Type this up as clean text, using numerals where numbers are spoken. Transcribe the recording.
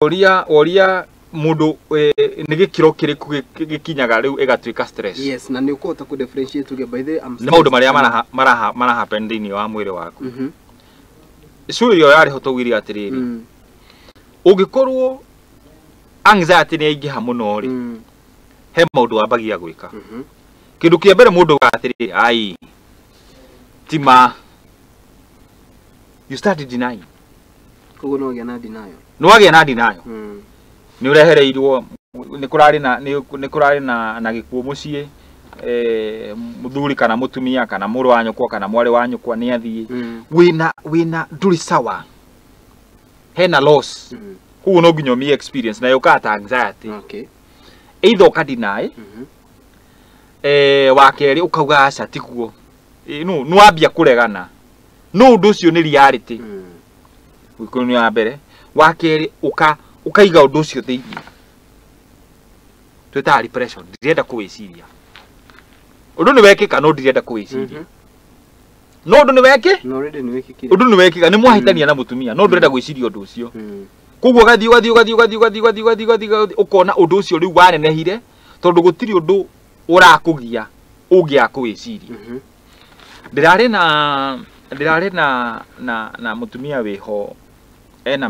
Woria woria mũndũ, nĩ gĩkĩro kĩrĩkũ gĩkinyaga rĩu ĩgatuĩka stress? Yes, na nĩ ũkũhota kũ differentiate uge, by the way, I'm Nĩ maũndũ marĩa maraha happen thĩinĩ wa mwĩrĩ waku. Show ĩyo yarĩ ho twaugire atĩrĩrĩ, ũngĩkorwo anxiety nĩ yaingĩha mũno rĩ, he maũndũ wambagia gwĩka. Kĩndũ kĩa mbere mũndũ augaga atĩrĩrĩ, "Ai, tima." You start denying. Koguo no gĩa na denial. Nĩ wagĩa na denial. Nĩ ũrehereirwo, nĩ kũrarĩ na nĩ kũrarĩ na gĩkuũ mũciĩ, mũthuri kana mũtumia kana mũrũ wa nyũkwa kana mwarĩ wa nyũkwa nĩ athiĩ. Wĩna ndũrĩ sawa, hena loss. Koguo no nginya ũmi experience na yũkaga ta anxiety. Either ũka deny, wa kerĩ ũkauga aca tiguo. No nĩ wambia kũregana no ũndũ ũcio nĩ reality. Ũyũ nĩ wa mbere. Wa kerĩ, ũkaiga ũndũ ũcio thĩinĩ, twĩtaga repression. Ndirenda kũwĩciria ũndũ nĩ wekĩka, no ndirenda kũwĩciria. No ũndũ nĩ wekĩ. Na already nĩ wĩkĩkire. Ũndũ nĩ wekĩka, nĩ mwahĩtania na mũtumia, no ndũrenda gwĩciria ũndũ ũcio. Koguo ũgathiĩ, ũgathiĩ, ũgathiĩ, ũgathiĩ, ũgathiĩ, ũgathiĩ, ũgathiĩ, ũgathiĩ, ũgathiĩ, ũkona ũndũ ũcio rĩu wanenehire tondũ gũtirĩ ũndũ ũrakũgia ũngĩaga kũwĩciria. Ndĩrarĩ na mũtumia wĩho ena